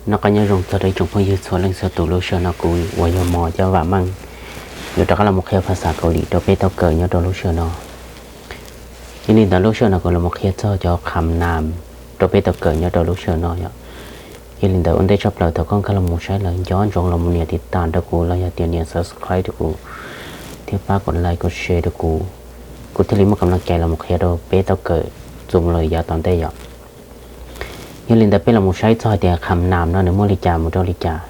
Noj qab nyob zoo txog rau ib tsoom phooj ywg txhua leej txhua tus. Lub sij hawm no kuv uas yog Mos Cov Vam Meej yuav rov qab los mus qhia phas xas Kaus Lim rau peb tau kawm nyob rau lub sij hawm no. Yog li ntawd lub sij hawm no kuv los mus qhia txog cov kham nam rau peb tau kawm nyob rau lub sij hawm no yom. Yog li ntawd ua ntej tshaj plaws thaum koj nkag los mus saib lawm nco ntsoov los mus nias tiv tas rau kuv los yog tias nias subscribe rau kuv thiab pab kom like kom share rau kuv, kuv thiaj li muaj kam no cai los mus qhia rau peb tau kawm txuas mus los yav tom ntej yom. Yog li ntawd peb los mus saib txog hais tias kham nam no nws muaj li cas mus rau li cas,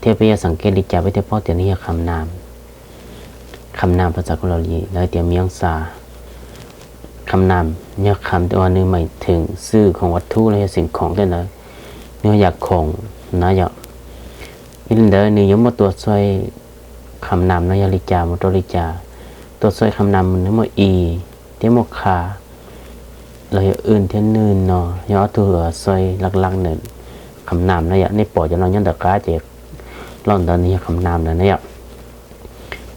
thiab peb yuav xeem kiag li cas peb thiaj paub tias nws yog kham nam. Kham nam phas xas Kaus Lim lawv tias miav xas. Kham nam yog kham uas nws meem theem xwm khoom uas thub los yog xeem khoom tej ntawd, nws yog yam khoom na yom. Yog li ntawd nws yuav muaj tua txhua kham nam no yog li cas mus rau li cas. Tua txhua kham nam nws muaj is thiab muaj kha los yog wj thiab nwj no yog ob tug txhua laj laj nws kham nam na yom. Nej pom cov no nyob ntawm qab ces loj ntawd nws yog kham nam na yom.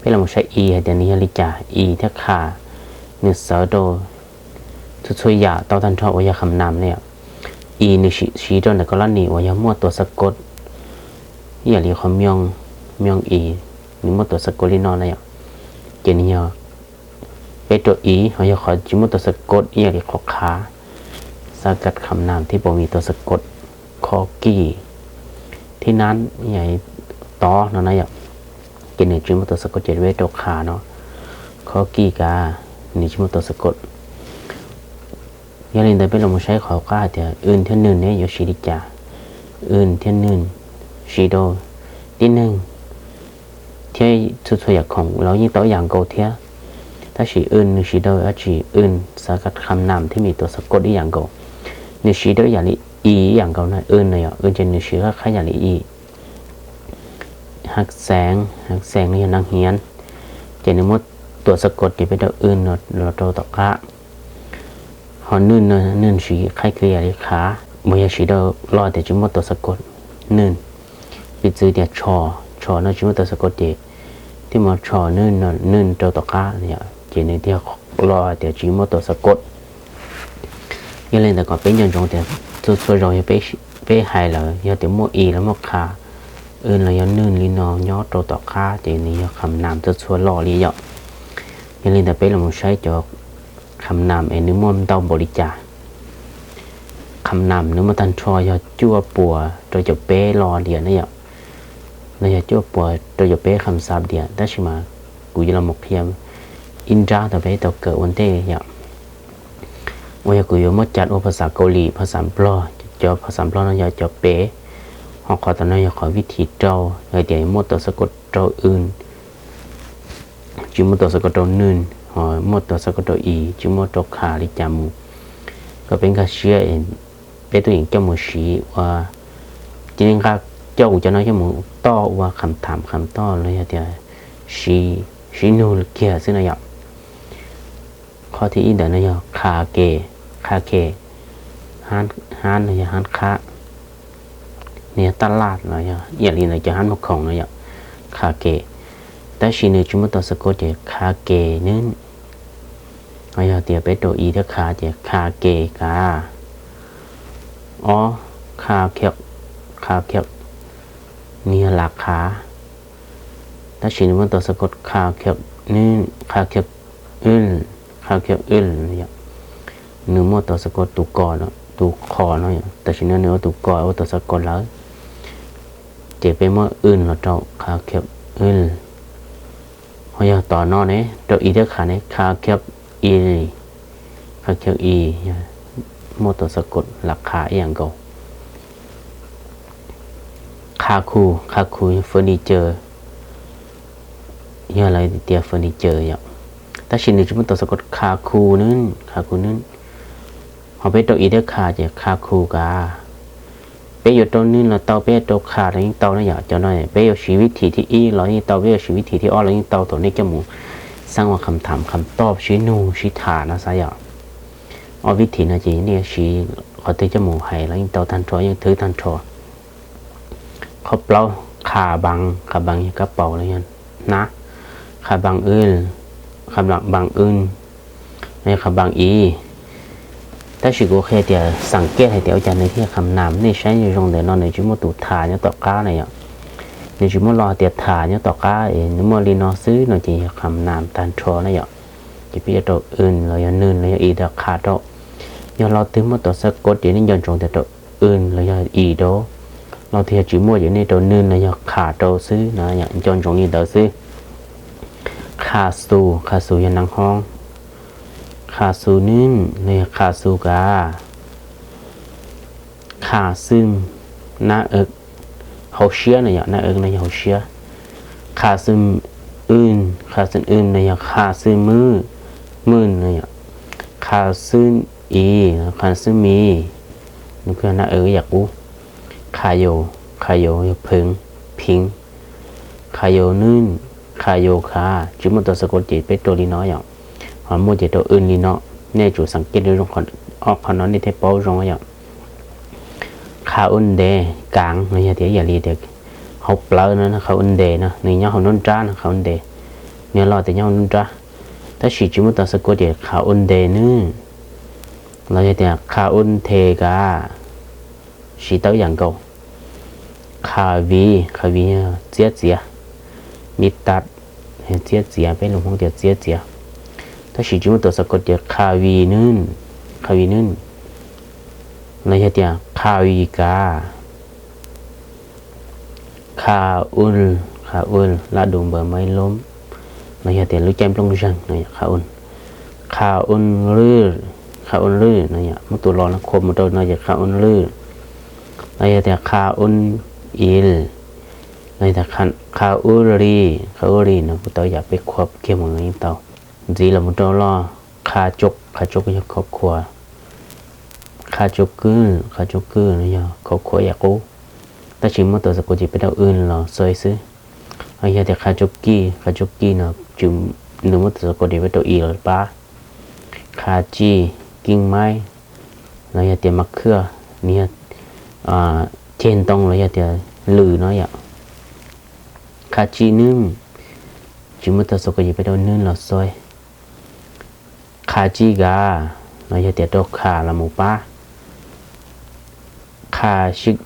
Peb los mus saib is hais tias nws yog li cas, is thiab kha nws xav rau txhua txhua yam tau tag nrho uas yog kham nam na yom. Is nws siv rau ntawm koj lab nis uas yog muaj tua xav kod ib yam li qhov myooj, myooj is nws muaj tua xav kod li no na yom. Ces nws yog peb rau is ho yog qhov tsis muaj tua xav kod ib yam li qhov kha, xav kad kham nam thiab pom mis tua xav kod, kho kij, thib nab, tod no na yom. Ces nws tsis muaj tua xav kod ces peb rau kha no, kho kij kav, nws tsis muaj tua xav kod. Yog li ntawd peb los mus saib qhov qab hais tias wj thiab nwj ne yuav siv li cas. Wj thiab nwj siv rau tib neeg thiab txhua txhua yam khoom los yeej tau ib yam nkaus thiab. Tab sis wj nws siv rau dab tsi? Wj xav kad kham nam thiab mis tua xav kod ib yam nkaus. Nws siv rau ib yam li is ib yam nkaus na, wj no yom, wj ces nws siv qab qhab yam li is. Hab xeev, hab xeev no yog nab hiav, ces nws muab tua xav kod ces peb rau wj no los rau tom qab. Ho nwj no, nwj siv qhab kiag yam li kha, uas yog siv rau los tias tsis muaj tua xav kod, nwj. Piv txwv tias tsho, tsho no tsis muaj tua xav kod ces thiaj mus tsho nwj, nwj rau tom qab, ces nws thiaj los tias tsis muaj tua xav kod. Yog li ntawd kom peb nco ntsoov tias txhua txhua zaus yog peb hais lawm yog tias muaj is los muaj kha, wj los yog nwj li no nyob rau tom qab ces nws yog kham nam txhua txhua lo li yom. Yog li ntawd peb los mus saib cov kham nam es nws muaj ntau npaum li cas. Kham nam nws muaj tag nrho yog cuaj puas rau caum peb lo diam na yom, los yog cuaj puas rau caum peb kham xav diam, tab sis mas kuv yuav los mus qhia ib nrab rau peb tau kawm ua ntej yom. Uas yog kuv yuav muab cais ua phas xas Kaus Lim, phas xas Nplog, cov phas xas Nplog no yog cov pem, ho qhov tom no yog qhov vib thim rau, yog tias muaj tua xav kod rau wj, tsis muaj tua xav kod rau nwj, ho muaj tua xav kod rau is, tsis muaj rau kha li cas mus. Kom peb nkag siab, peb tuaj yeem coj mus siv ua, cia li nqa coj kuv cov no coj mus toj ua kham tham kham toj los yog tias siv nug kiag xwb no yom. Qhov thib ib ntawm no yog kha ke, kha ke, hab no yog hab qhab, nws yog taj laj los yog ib yam li ntawd cov hab muag khoom no yom, kha ke. Tab sis nws tsis muaj tua xav kod ces kha ke nwj. Ho yog tias peb rau is thiab kha ces kha ke kav. Ob, kha khiab, kha khiab, nws yog lam khav, tab sis nws muaj tua xav kod kha khiab nwj, kha khiab wj, kha khiab wj yom. Nws muaj tua xav kod tus ko, tus kho no, tam sim no nws ua tus ko ua tua xav kod lawm, ces peb muab wj los rau kha khiab wj. Ho yog tom no ne, rau is thiab kha ne, kha khiab is, kha khiab is, muaj tua xav kod lam khav ib yam nkaus. Kha khu, kha khu yog furniture, yog lawv tias furniture yom. Tab sis nws tsis muaj tua xav kod kha khu nwj, kha khu nwj. Ho peb rau is thiab kha ces kha khu kav. Peb yuav rau nwj los tau, peb yuav rau kha los yeej tau na yom. Cov no peb yuav siv vib thim thib ib los yeej tau, peb yuav siv vib thim thib ob los yeej tau thaum nej coj mus xaab ua kham tham kham toj sib nug sib tham no xav yom. Ob vib thim no ces nej siv qhov twg coj mus hais los yeej tau tag nrho, yeej thwb tag nrho. Qhov plaub, kha bav, kha bav yog kab paus los yog hnab, kha bav wj, kha bav wj, los yog kha bav is. Tab sis kuv qhia tias xav kiaj hais tias ua cas nws thiaj qham nam, nej saib zoo ntawm no nws tsis muaj tus tham nyob tom qab na yom. Nws tsis muaj lo hais tias tham nyob tom qab es nws muaj li no xwb no ces yog qham nam tag nrho na yom. Ces peb yuav rau wn los yog nws los yog is rau qha rau. Yog lo twg muaj tus xab kod ces nej nco ntsoov tias rau wn los yog is rau. Lo twg yog tsis muaj ces nej rau nws los yog qha rau xwb no, nco ntsoov li ntawd xwb. Qha xus, qha xus yog nab hoob. Qha xus nwb los yog qha xus kav. Qha xwm nab, hauv siab no yom, nab no yog hauv siab. Qha xwm wj, qha xwm wj no yog qha xwm mwj, mwj no yom. Qha xwm is, qha xwm mis, nws kuj yog nab yam qub. Qha yaus, qha yaus yog pheev, phiv. Qha yaus nwb, qha yaus kav, tsis muaj tus xab kod ces peb rau li no yom. Ho muaj ces rau wj li no. Nej tsum xav kiaj zoo, ob qho no nej thiaj paub zoo yom. Qha ua ntes, kaav los yog tias ib yam li tias hauv plawv no, qha ua ntes no nws nyob hauv nruab nrab no, qha ua ntes. Nws los tias nyob hauv nruab nrab, tab sis tsis muaj tus xab kod ces qha ua ntes nwb, los yog tias qha ua nthe kav, siv tau ib yam nkaus. Qha vij, qha vij yog txiab txiav, mi tas, txiab txiav, peb lus Hmoob tias txiab txiav. Tab sis tsis muaj tus xab kod ces qha vij nwb, qha vij nwb, los yog tias qha vij kav. Qha ua, qha ua lab du npawg maiv lub, los yog tias lub caij nplooj zeeg no yom, qha ua. Qha ua lwj, qha ua lwj no yom, muab tus los no khuam mus rau no ces qha ua lwj. Los yog tias qha ua il, los yog tias qha ua li, qha ua li no kuj tau yam peb khuam kiag mus no yeej tau. Ntxiv los mus rau lo qha tsub, qha tsub yog khov khuam. Qha tsub kwj, qha tsub kwj no yog khov khuam yam qub, tab sis muaj tus xab kod ces peb rau wj los xwb xwb. Los yog tias qha tsub kij, qha tsub kij no nws muaj tus xab kod ces peb rau is los pab. Qha tsij, kij maib, los yog tias mas khwj, nws yog ceg ntoo los yog tias lws no yom. Qha tsij nwb, tsis muaj tus xab kod ces peb rau nwb los xwb. Qha tsij kav, los yog tias rau kav los mus pab. Qha sij,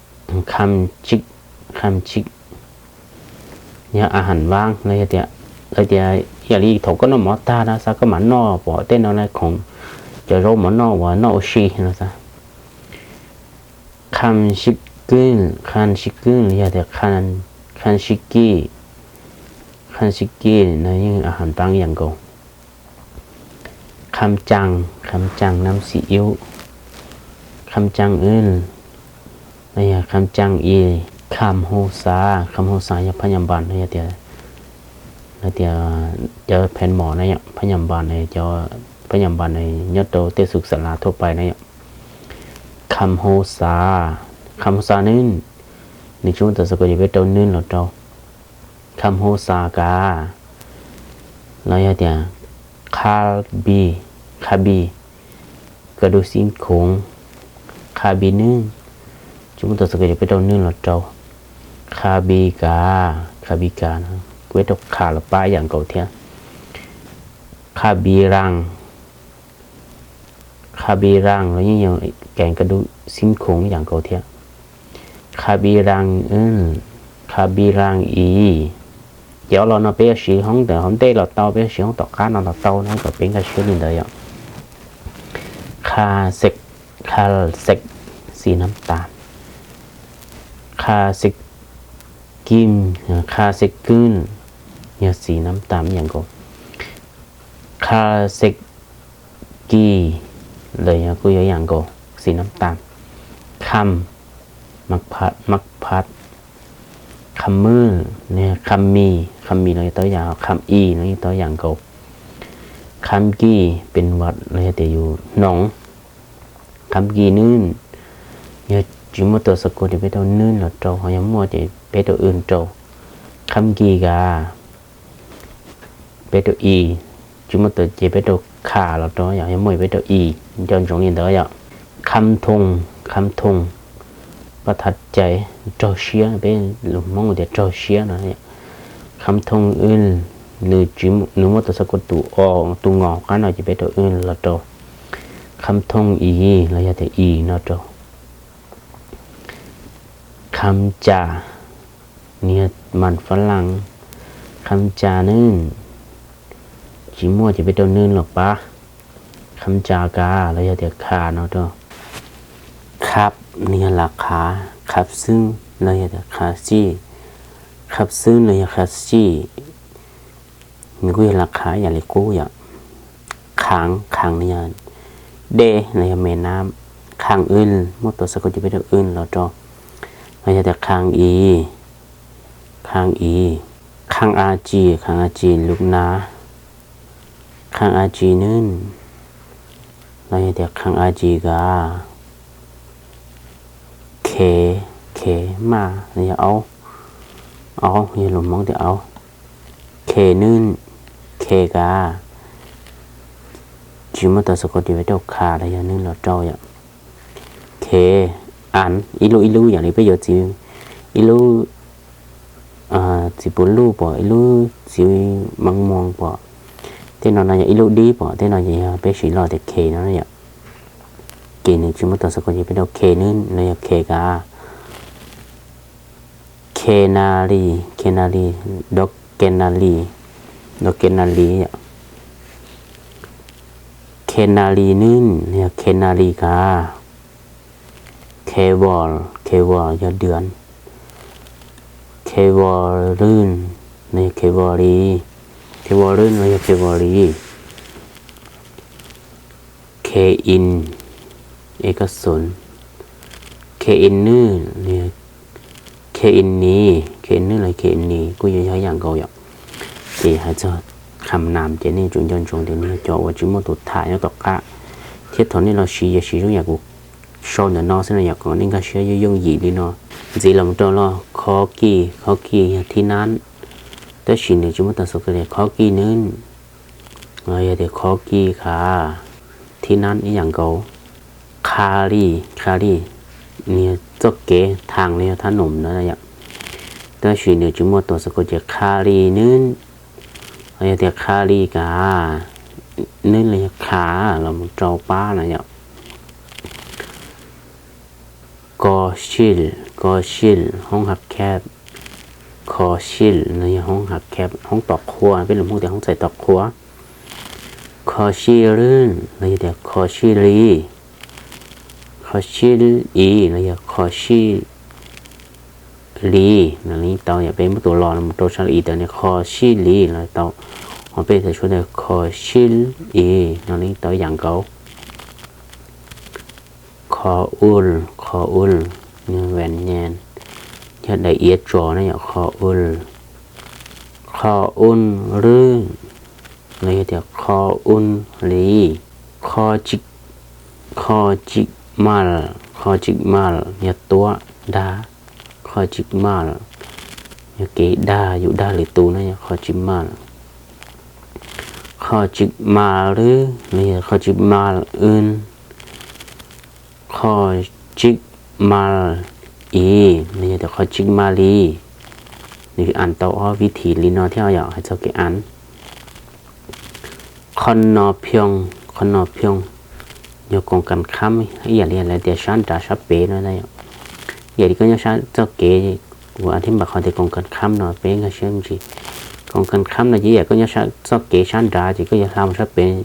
qha sij, qha sij yog a has vaab los yog tias, tias ib yam li thaum koj noj mov tag no xav koj mam noj pom tej no na, khoom cov zaub mov noj uas noj ua si no xav. Qha sij kwj, qha sij kwj los yog tias qha sij kij, qha sij kij no yeej a has vaab yam nkaus. Qha caas, qha caas nam xim iub, qha caas wb, los yog qha caas is, qha hau xav, qha hau xav yog phab nyas npas no yog tias, tias cov pheej mom na yom, phab nyas npas, phab nyas npas nyob rau tej xu xa las thuaj pais na yom. Qha hau xav, qha hau xav nwb, nws tsis muaj tus xab kod ces peb rau nwb los rau. Qha hau xav kav, los yog tias qha bi, qha bi, koj dub xib khoov, qha bi nwb, tsis muaj tus xab kod ces peb rau nwb los rau. Qha bi kav, qha bi kav no kuj peb rau qha los pab yam nkaus thiab. Qha bi raas, qha bi raas los yeej yog kees koj dub xib khoov yam nkaus thiab. Qha bi raas, qha bi raas is. Ces ob lo no peb yuav siv hoob ntawm hauv ntej los tau, peb yuav siv hoob tom qab no los tau na, kom peb nkag siab li ntawd yom. Qha xej, qha xej, xim nab tas. Qha xej kim, qha xej kwj, yog xim nab tas ib yam nkaus. Qha xej kij, lawm yog kuj yog ib yam nkaus, xim nab tas. Qha, mab phab, qha mwj, qha mis, qha mis los yeej tau yam, qha is los yeej tau yam nkaus. Qha kij pes vas los yog tias yus hnoos. Qha kij nwb, yog tsis muaj tus xab kod ces peb rau nwb los rau, ho yog muaj ces peb rau wb rau. Qha kij kav, peb rau is, tsis muaj tus ces peb rau kha los rau yom, yog muaj peb rau is, nco ntsoov li ntawd yom. Qha thoo, qha thoo, pab thav cai, raug siab, peb lus Hmoob tias raug siab no. Qha thoo wb, nws muaj tus xab kod tus o, tus ngos qab no ces peb rau wb los rau. Kham thooj i los yog tias i no rau. Kham ca, nws yog mas fab laj. Kham ca nws, tsis muaj ces peb rau nws los pab. Kham ca ka los yog tias kha no rau. Khab nws yog las khav, khab xwb los yog tias khav sij. Khab xwb los yog khav sij, nws kuj yog las khav ib yam li qub yom. Khaav, khaav nws yog dej los yog me nab. Khaav wj, muab tus xav kau ces peb rau wj los rau, los yog tias khaav i, khaav i. Khaav a ci, khaav a ci lub na. Khaav a ci nws, los yog tias khaav a ci ka. Khev, khev maj los yog aub, aub yog lus Hmoob tias aub. Khev nws, khev ka, tsis muaj tus xav kau ces peb rau kha los yog nws los rau yom. Khev, an, ib lub ib lub yam li peb yuav txiv, ib lub txiv puv luj pom, ib lub txiv mav moos pom, tej no no yog ib lub dib pom, tej no ces yog peb siv lo tias khev no yom. Ces nws tsis muaj tus xav kau ces peb rau khev nws los yog khev ka. Khev na li, khev na li, do khev na li, do khev na li yom. Khev na li nws los yog khev na li ka. Khev vos, khev vos yog dua. Khev vos lwj los yog khev vos li. Khev vos lwj los yog khev vos li. Khev in, e kab xov. Khev in nws, khev in nis, khev in nws los khev in nis kuj yuav yog ib yam nkaus yom. Ces hais txog kham nam ces nej tsum nco ntsoov tias nws yog cov uas tsis muaj tus tham nyob tom qab, thiab thaum nej los siv yuav siv zoo yam kuv sau ntawm no xwb no yom, kom nej nkag siab yooj yooj yim li no. Ntxiv los mus rau lo khov kis, khov kis yog thib nab, tab sis nws tsis muaj tus xav kau tias khov kis nws, los yog tias khov kis kha, thib nab ib yam nkaus. Kha li, kha li, nws yog txoj kev, thang los yog thab num ntawd yom, tab sis nws tsis muaj tus xav kau ces kha li nws, los yog tias kha li ka, nws los yog kha los mus rau pab no yom. Kho sij, kho sij hoob hav kheb. Kho sij los yog hoob hav kheb, hoob tom qhua, peb lus Hmoob tias hoob txhais tom qhua. Kho sij lwj los yog tias kho sij li. Kho sij i los yog kho sij li, no li tau yom, peb muab tus los no mus rau sab i tawm ne kho sij li los tau, ho peb txhais suab tias kho sij i, no li tau yam nkaus. Kho ul, kho ul, nws ven nyen, yog daim iav tso na yom, kho ul. Kho ul lwj los yog tias kho ul li. Kho tsim, kho tsim mal, kho tsim mal yog tuab dag. Kho tsim mal yog kev dag, yus dag lwm tus na yog kho tsim mal. Kho tsim mal lwj los yog kho tsim mal wj. Kho tsim mal i los yog tias kho tsim mal li. Nws an tau ob vib thim li no thiab yom, hais txog kev an. Qhov no phioo, qhov no phioo yog koos kas khab ib yam li lawv tias sab nrad sab pem no. Ib yam li koj nyob sab txoj kev, kuv thiaj npam qhov tias koos kas khab no peb nkag siab me ntsis. Koos kas khab no ces ib yam koj nyob sab txoj kev sab nrad ces koj yuav hla mus sab pem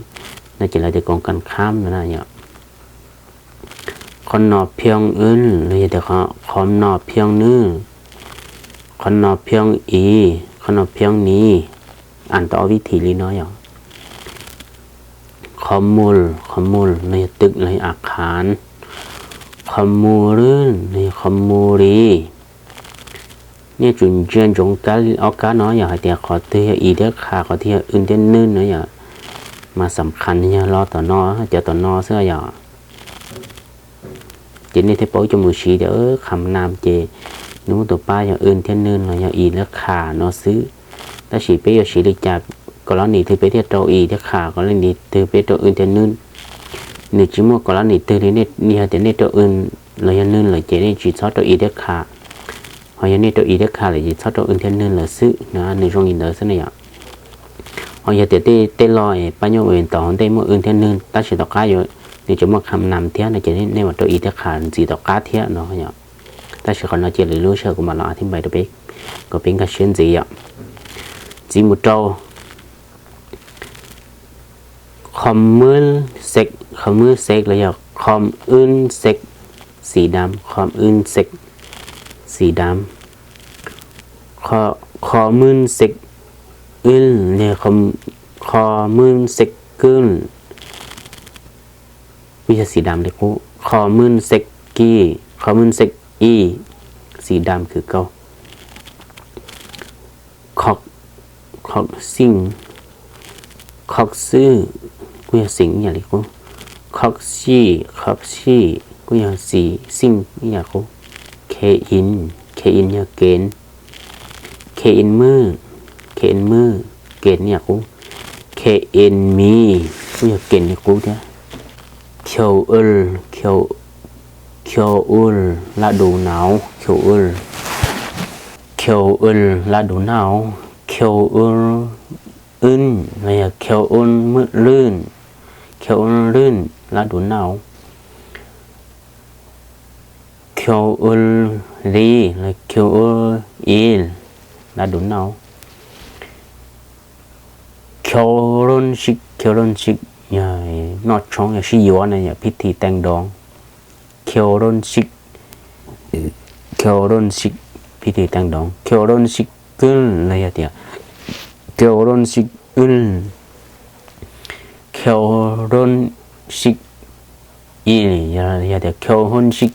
no ces lawv tias koos kas khab no na yom. Qhov no phioo wj los yog tias qhov no phioo nws. Qhov no phioo i, qhov no phioo nis, an tau ob vib thim li no yom. Qhov mus, qhov mus los yog twm los yog a qhav. Qhov mus lwj los yog qhov mus li. Nej tsum ntsia ntsoov kab ob kab no yog hais tias qhov twg yog i thiab kha, qhov twg yog wj thiab nwj no yom. Mas xam khas yog lo tom no, cov tom no xwb yom. Ces nej thiaj paub coj mus siv tias kham nam ces nws muab tus pab yog wj thiab nwj los yog i thiab kha no xwb. Tab sis peb yuav siv li cas, kom lab nim twg peb thiaj rau i thiab kha, kom lab nim twg peb rau wj thiab nwj. Nws tsis muaj kom lab nim twg li, yog tias nej rau wj los yog nwj lawm ces nej tsis txhob rau i thiab kha. Ho yog nej rau i thiab kha lawm ces txhob rau wj thiab nwj lawm xwb na, nws zoo li ntawd xwb na yom. Ho yog tias tej lo pab nyuj ua tau hauv ntej muaj wj thiab nwj tab sis tom qab yuav nws tseem muaj kham nam thiab no ces nej mam rau i thiab qha ntxiv tom qab thiab no yom. Tab sis qhov no cia li lub sij hawm kuv mam los a thib npai rau peb kom peb nkag siab ntxiv yom. Ntxiv mus rau khom mwb xek, khom mwb xek los yog khom wb xek, xi dam, khom wb xek, xi dam, khom mwb xek wb, khom mwb xek wb kuj yog xi dam li qub. Khom mwb xek ki, khom mwb xek i, xi dam khwv kauj. Khom xij, khom xwj kuj yog xi ib yam li qub. Khom xij, khom xij kuj yog xi, xi ib yam qub. Khe in, khe in yog ken. Khe in mwj, khe in mwj, ken ib yam qub. Khe in mi kuj yog ken li qub thiab. Khau w, khau w, lab du nau, khau w, khau w, lab du nau, khau w, wb los yog khau w, lwj, khau w, lwj, lab du nau, khau w, li los khau w, i, lab du nau. Khau rooj sij, khau rooj sij yog noj tshoob, yog sib yuav na, yog phib thi teej doov. Khau rooj sij, khau rooj sij, phib thi teej doov. Khau rooj sij kwj los yog tias khau rooj sij wb, khau rooj sij i, yog tias khau rooj sij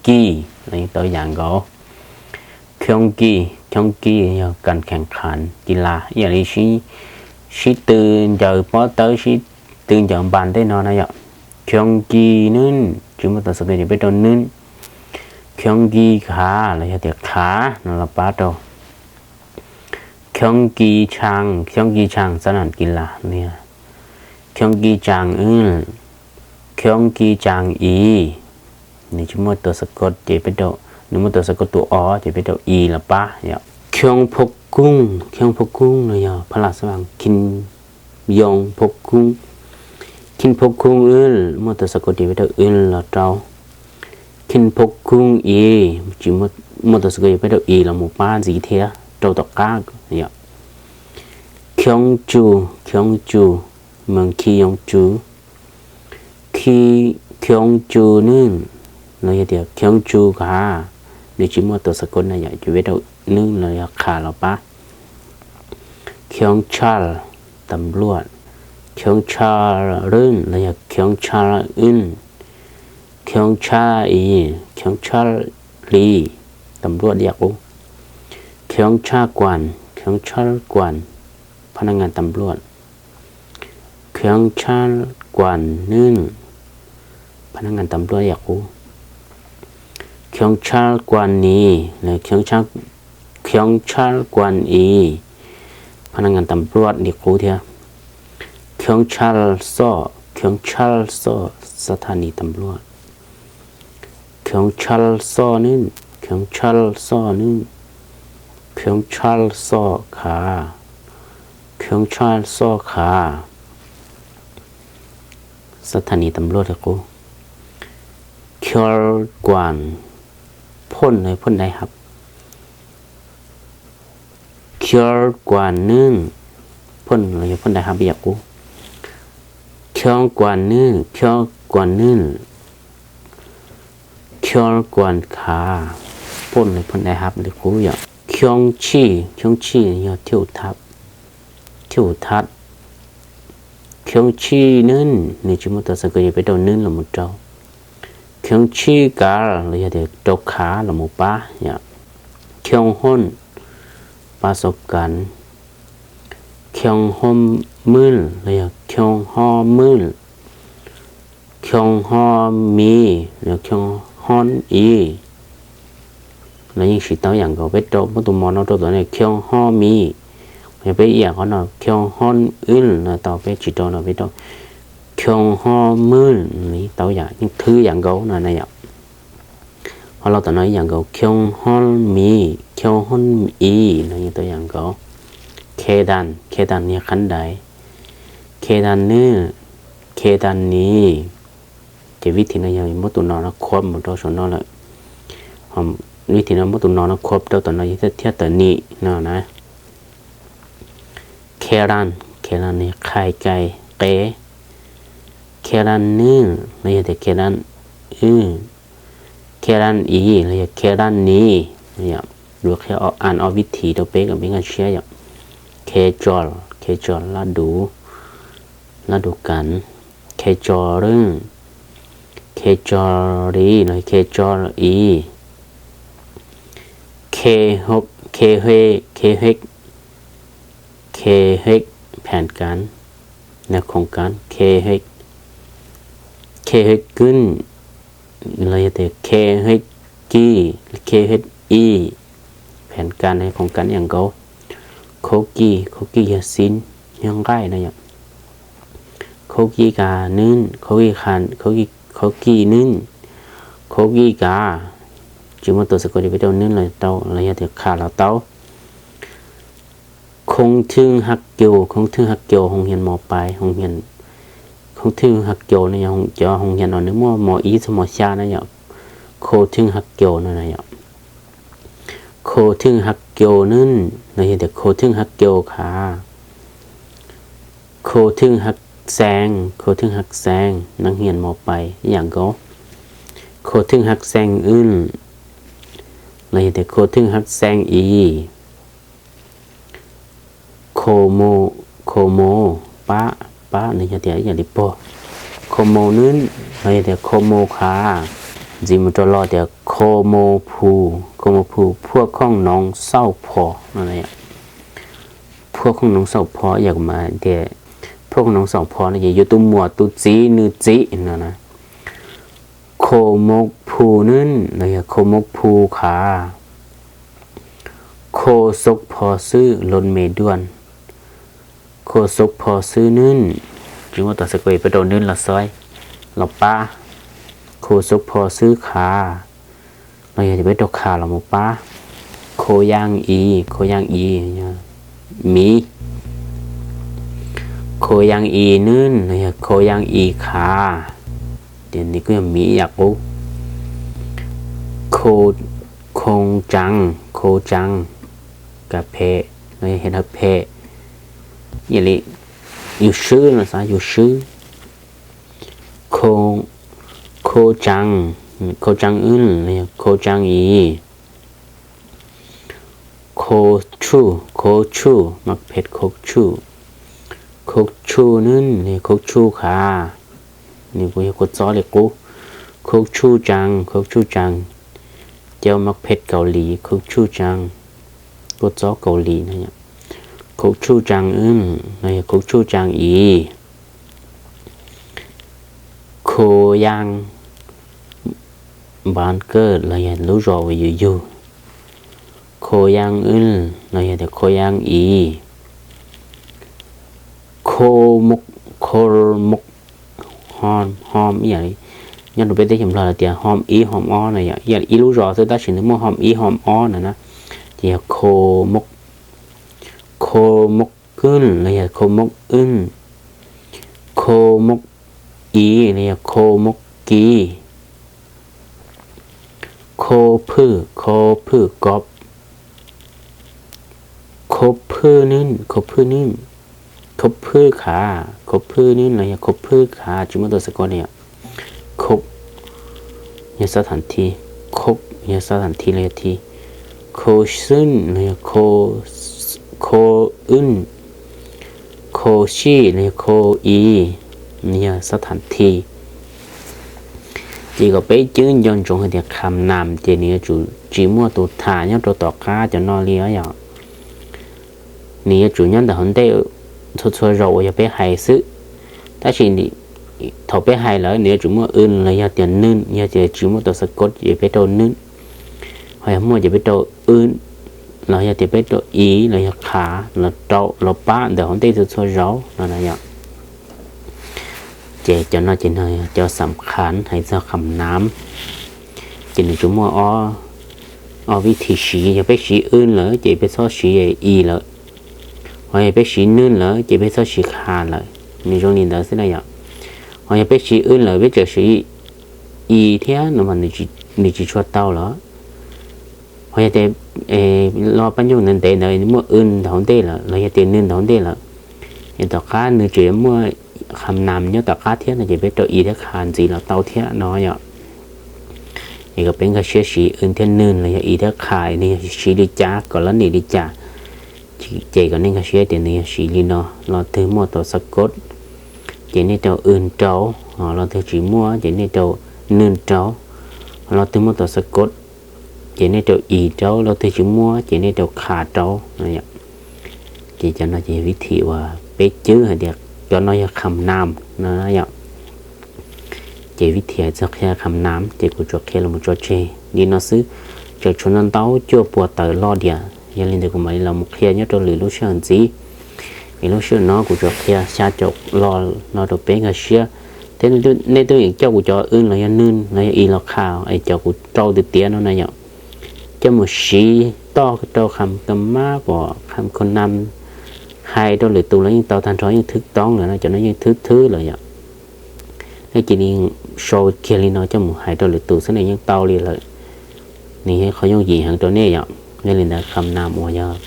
ki los yeej tau ib yam nkaus. Khoo ki, khoo ki yog kas khees qhav kis las ib yam li sib tw ncaws pob tawb, sib tw ncaws npas tej no na yom. Khoo ki nwb, tsis muaj tus xas kos ces peb rau nwb. Khoo ki khav los yog tias khav no los pab rau. Khoo ki tshaaj, khoo ki tshaaj xab nas kis las li. Khoo ki tshaaj wb, khoo ki tshaaj i. Nws tsis muaj tus xas kos ces peb rau, nws muaj tus xas kos tus o ces peb rau i los pab yom. Khoo phoo koob, khoo phoo koob los yog phab las xab vas khin yoo phoo koob. Khin phoo koob wb, muaj tus xas kos ces peb rau wb los rau. Khin phoo koob i, tsis muaj tus xas kos ces peb rau i los mus pab ntxiv thiab rau tom qab yom. Khoo tsu, khoo tsu, monkey yoo tsu. Khoo tsu nwb, los yog tias khoo tsu khav, nws tsis muaj tus xas kos na yom, ces peb rau nwb los yog khav los pab. Khoo tshaj, tam luaj. Khoo tshaj wb los yog khoo tshaj wb. Khoo tshaj i, khoo tshaj li, tam luaj ib yam qub. Khoo tshaj kuas, khoo tshaj kuas, phab naj ngas tam luaj. Khoo tshaj kuas nwb, phab naj ngas tam luaj ib yam qub. Khoo tshaj kuas ni, khoo tshaj kuas i, phab naj ngas tam luaj li qub thiab. Khoo tshaj xoj, khoo tshaj xoj, xab thas nis tam luaj. Khoo tshaj xoj nwb, khoo tshaj xoj nwb, khoo tshaj xoj khav, khoo tshaj xoj khav, xab thas nis tam luaj li qub. Khoo kuas, phoo, phoo dai hab. Khoo kuas nwb, phoo los yog phoo dai hab ib yam qub. Khoo kuas nwb, khoo kuas nwb, khoo kuas khav, phoo los phoo dai hab li qub yom. Khoo tshij, khoo tshij yog thiab thab, thiab thab. Khoo tshij nwb, nws tsis muaj tus xas kos ces peb rau nwb los mus rau. Khoo tshij kav los yog tias rau khav los mus pab yom. Khoo hoob, pab xauv kav. Khoo hoob mwj los yog khoo hob mwj. Khoo hob mi, khoo hob i, los yeej siv tau yam nkaus. Peb rau muab tus mos no rau tom no khoo hob mi, yog peb ib yam qhov no khoo hob wb no tau, peb tsis rau no peb rau khoo hob mwj, tau yam yeej thwb yam nkaus no na yom. Ho los tom no ib yam nkaus khoo hob mi, khoo hob i no yeej tau yam nkaus. Khe tas, khe tas yog qhab dais. Khe tas nwb, khe tas ni, Ces vib thim no yog muab tus no no khuab mus rau saum no lawm. Vib thim no muab tus no no khuab rau tom no yog thiaj tawm nim no na. Khe las, khe las ne, khai kai qe. Khe las nwj los yog tias khe las wj. Khe las i los yog khe las ni. Yuav qhia an ob vib thim rau peb kom peb nkag siab yom. Khe tsov, khe tsov lab dub, lab dub kav. Khe tsov lwj, khe tsov li los khe tsov i. Khe, khe hej, khe hej, khe hej, phem kav, na khoom kav, khe hej, khe hej kwj los yog tias khe hej kij, khe hej i, phem kav na khoom kav ib yam nkaus. Khaub kij, khaub kij yog xib, yog nqaij na yom. Khaub kij kav nwj, khaub kij, khaub kij nwj, khaub kij kav. Tsis muaj tus xav koj li peb rau nwj los tau los yog tias kha los tau. Khoob thwj haj caus, khoob thwj haj caus hoo hias mos pais, khoob thwj haj caus no yog cov hoo hias no nws muaj mos ib txog mos xya na yom. Khoob thwj haj caus no na yom. Khoob thwj haj caus nwj los yog tias khoob thwj haj caus khav. Khoob thwj haj xees, khoob thwj haj xees, neeg hias mos pais ib yam nkaus. Khoob thwj haj xees wj los yog tias khoob thwj haj xees i. Khoob, khoob mus pab, pab no yog tias ib yam li pog. Khoob mus nwj los yog tias khoob mus khav. Ntxiv mus rau los tias khoob mus phu, khoob mus phu, phuaj khoom noov xauj phom no. Phuaj khoom noov xauj phom yog mas tias phuaj khoom noov xauj phom no ces yus tus muam tus txiv nws txiv no na. Khoob mus phu nwj los yog khoob mus phu khav. Khoob xoob phov xwb los me duaj. Khoob xoob phov xwb nwj, tsis muaj tus xav koj li peb rau nwj los xaiv, los pab. Khoob xoob phov xwb khav, los yog tias peb rau khav los mus pab. Khoob yaj i, khoob yaj i, miv. Khoob yaj i nwj los yog khoob yaj i khav. Ces nws kuj yog miv ib yam qub. Khoob, khoob tsav, khoob tsav, kav phem los yog hes dhawv phem. Ib yam li yus swb no xav, yus swb. Khoob tsav, khoob tsav wj los yog khoob tsav i. Khoob tshuj, khoob tshuj, mab phem khoob tshuj. Khoob tshuj nwj los yog khoob tshuj khav. Nws kuj yog kua txob li qub. Khoob tshuj tsav, khoob tshuj tsav, cov mab phem Kaus Lim, khoob tshuj tsav, kua txob Kaus Lim no. Khoob tshuj tsav wj los yog khoob tshuj tsav i. Khoob yaj, npav kawj los yog lub zos uas yus yug. Khoob yaj wj los yog tias khoob yaj i. Khoob moj, khoob moj, hom, hom ib yam li nyob rau peb teb chaws Nplog lawv tias hom ib hom ob no yom, ib yam li ib lub zos xwb tab sis nws muaj hom ib hom ob no na. Ces yog khoob moj, khoob moj kwj los yog khoob moj wj. Khoob moj i los yog khoob moj ki. Khoob phwj, khoob phwj koj. Khoob phwj nwj, khoob phwj nwj, khoob phwj khav, khoob phwj nwj los yog khoob phwj khav, tsis muaj tus xav koj li. Khoob yog xab thav thi, khoob yog xab thav thi los yog thi. Khoob xwj los yog khoob wj. Khoob sij los yog khoob i, yog xab thav thi. Ces kom peb cwb nco ntsoov hais tias kham nam ces nws yuav tsum tsis muaj tus tham nyob rau tom qab cov no li os yom. Nws yuav tsum nyob ntawm hauv ntej txhua txhua zaus uas yog peb hais xwb. Tab sis thaum peb hais lawm nws yuav tsum muaj wj los yog tias nwj, yog tias tsis muaj tus xav koj ces peb rau nwj. Ho yog muaj ces peb rau wj, los yog tias peb rau i los yog khav los rau los pab ntawm hauv ntej txhua txhua zaus no na yom. Ces cov no ces no cov xam khav hais txog kham nam. Ces nws tsuas muaj ob vib thi siv, yog peb siv wj lawm ces peb txhob siv i lawm. Ho yog peb siv nwj lawm ces peb txhob siv khav lawm. Nws zoo li ntawd xwb na yom. Ho yog peb siv wj lawm peb tseem siv i thiab no mas nws tsis tshua tau lawm. Ho yog tias lo paj nyuj ntawd ntev ntawd muaj w ntawm hauv ntej lawm los yog tias nws ntawm hauv ntej lawm, es tom qab nws tseem muaj kham nam nyob tom qab thiab no ces peb rau i thiab kha ntxiv los tau thiab no yom. Es kom peb nkag siab siv w thiab nws los yog i thiab kha nws yog siv li cas kom lab nim li cas. Ces kom nej nkag siab tias nws yog siv li no: lo twg muaj tau xab kod ces nej rau w rau, lo twg tsis muaj ces nej rau nws rau, lo twg muaj tau xab kod ces nej rau i rau, lo twg tsis muaj ces nej rau kha rau. Ces cov no ces yog vib thim uas peb cwb hais tias cov no yog kham nam no yom. Ces vib thim hais txog qhia kham nam ces kuv tsuas qhia los tso tseg li no xwb, tseem tshuav ntau ntau cuaj puas tawm lo diam. Yog li ntawd kuv mam li los mus qhia nyob rau lwm lub sij hawm ntxiv. Es lub sij hawm no kuv tsuas qhia xya caum lo no rau peb nkag siab. Thiab nej twb yeem coj kuv cov w los yog nws los yog i los kha es cov kuv rau tiag tiag no na yom, coj mus siv toj rau kham ka mab pom kham kham nam hais rau lwm tus los yeej tau tag nrho, yeej thwb toob lawm no, cov no yeej thwb thwb lawm yom. Nej cia li sau kiag li no coj mus hais rau lwm tus xwb nws yeej tau li lawm. Nws yog qhov yooj yim heev rau nej yom. Yog li ntawd kham nam uas yog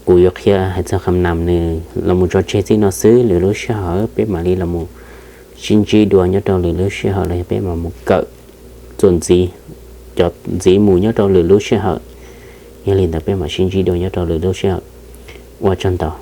kuv yuav qhia hais txog kham nam nws los mus tso tseg txij no xwb, lwm lub sij hawm peb mam li los mus sib ntsib dua nyob rau lwm lub sij hawm los yog peb mam mus kawm txuas ntxiv, cov ntxiv mus nyob rau lwm lub sij hawm. Yog li ntawd peb mam sib ntsib dua nyob rau lwm lub sij hawm. Ua tsaug ntau.